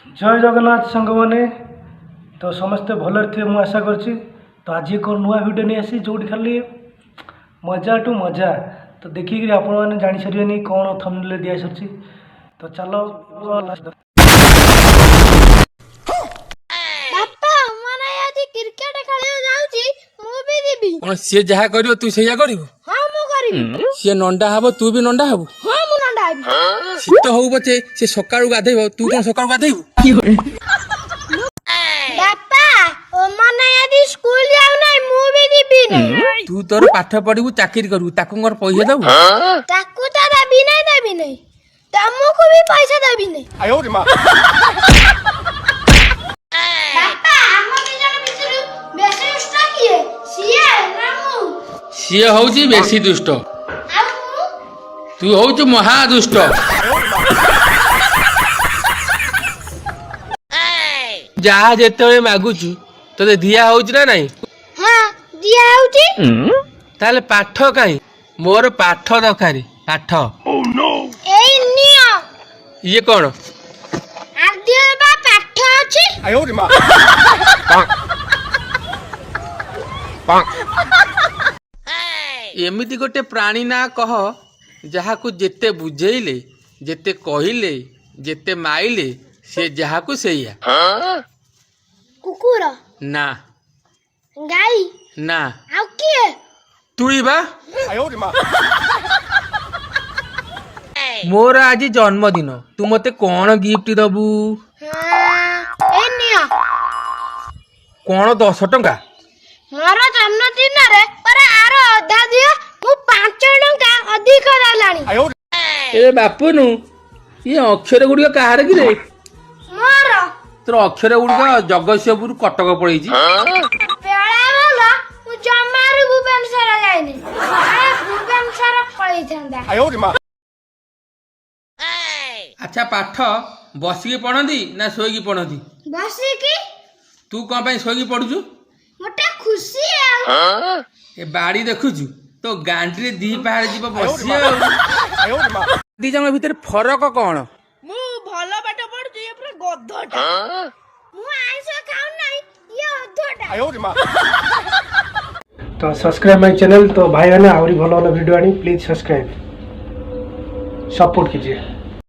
ଜୟ ଜଗନ୍ନାଥ ସାଙ୍ଗମାନେ। ତ ସମସ୍ତେ ଭଲରେ ଥିବେ ମୁଁ ଆଶା କରୁଛି। ତ ଆଜି ଏକ ନୂଆ ଭିଡ଼ିଓ ନେଇ ଆସିଛି, ଯେଉଁଠି ଖାଲି ମଜା ଟୁ ମଜା। ତ ଦେଖିକିରି ଆପଣମାନେ ଜାଣିସାରିବେନି କ'ଣ ଥମ୍ବନେଲ୍ ଦିଆସରିଛି। ତ ଚାଲ। ବାପା, ମାନେ ଆଜି କ୍ରିକେଟ ଖେଳିବାକୁ ଯାଉଛି, ମୁଁ ବି ଯିବି। କଣ, ସିଏ ଯାହା କରିବ ତୁ ସେଇଆ କରିବୁ? ହଁ, ମୁଁ କରିବି। ସିଏ ନଣ୍ଡା ହବ, ତୁ ବି ନଣ୍ଡା ହବୁ? ହଁ, ମୁଁ ନଣ୍ଡା ହେବି। ଶୀତ ହଉ ପଛେ ସେ ସକାଳୁ ଗାଧେଇବ, ତୁ କଣ ସକାଳୁ ଗାଧେଇବୁ? ବାପା, ଓମାନେ ଆଜି ସ୍କୁଲ ଯାଉନାହିଁ, ମୁଁ ବି ଯିବି ନାହିଁ। ତୁ ତୋର ପାଠ ପଢିବୁ, ଚାକିରି କରିବୁ, ତାକୁ କଣ ପଇସା ଦବୁ? ତାକୁ ତ ଦେବି ନାହିଁ, ଦେବି ନାହିଁ, ତମକୁ ବି ପଇସା ଦେବି ନାହିଁ। ବାପା, ଆମ ଦି ଜଣ ଭିତରୁ ବେଶୀ ଦୁଷ୍ଟ କିଏ, ସିଏ ନା ମୁଁ? ସିଏ ହଉଛି ବେଶୀ ଦୁଷ୍ଟ। ଆଉ ମୁଁ? ତୁ ହଉଛୁ ମହା ଦୁଷ୍ଟ। ଯାହା ଯେତେବେଳେ ମାଗୁଛୁ ତୋତେ ଦିଆ ହଉଛି ନା ନାଇଁ? ହଁ, ଦିଆ ହଉଛି। ତାହେଲେ ପାଠ କାହିଁ? ମୋର ପାଠ ଦରକାର, ପାଠ। ଏଇ ନିଅ। ଇଏ କଣ? ଆଦିଅ ବା ପାଠ ଅଛି। ଏମିତି ଗୋଟେ ପ୍ରାଣୀ ନା କହ, ଯାହାକୁ ଯେତେ ବୁଝେଇଲେ, ଯେତେ କହିଲେ, ଯେତେ ମାଇଲେ, ସେ ଯାହାକୁ ସେଇଆ। କୁକୁର? ନା। ଗାଈ? ନା। ଆଉ କିଏ? ତୁଇ ବା। ମୋର ଆଜି ଜନ୍ମଦିନ, ତୁ ମତେ କଣ ଗିଫ୍ଟ ଦବୁ? ହଁ, ଏଇ ନିଅ। କଣ, 10 ଟଙ୍କା? ମୋର ଜନ୍ମଦିନରେ ପରା ଆର ଅଧା ଦିଅ, ମୁଁ 5 ଟଙ୍କା ଅଧିକ ଦେଲାଣି। ଏ ବାପୁନୁ, ଇଏ ଅକ୍ଷର ଗୁଡିକ କାହାର କିରେ? ମୋର। ତୋର ଅକ୍ଷର ଗୁଡିକ ଜଗତସିଂହପୁର କଟକ ପଳେଇଛି। ବେଳା ଭଲ ମୁଁ ଜମାରୁ ଭୁବନେଶ୍ୱର ଯାଇନି, ଆରେ ଭୁବନେଶ୍ୱର ପଳେଇଥାନ୍ତା। ଆଚ୍ଛା, ପାଠ ବସିକି ପଢନ୍ତି ନା ଶୋଇକି ପଢନ୍ତି? ବସିକି। ତୁ କଣ ପାଇଁ ଶୋଇକି ପଢୁଛୁ? ଗୋଟେ ଖୁସି ଆଉ। ଏ ବାଡି ଦେଖୁଛୁ ତୋ ଗାଣ୍ଡିରେ ଦି ପାହାଡ ଯିବ ବସି। ଆଉ ଦି ଜଣଙ୍କ ଭିତରେ ଫରକ କଣ? ମୁଁ ଭଲ ପାଠ ପଢୁଛି, ଇଏ ପୁରା ଗଧଟା। ମୁଁ ଆଇଁଷ ଖାଉ ନାହିଁ, ଇଏ ଅଧଟା। ତ ସବସ୍କ୍ରାଇବ୍ ମାଇ ଚ୍ୟାନେଲ୍। ତ ଭାଇମାନେ, ଆହୁରି ଭଲ ଭଲ ଭିଡ଼ିଓ ଆଣି ପ୍ଲିଜ୍ ସବସ୍କ୍ରାଇବ୍, ସପୋର୍ଟ कीजिए।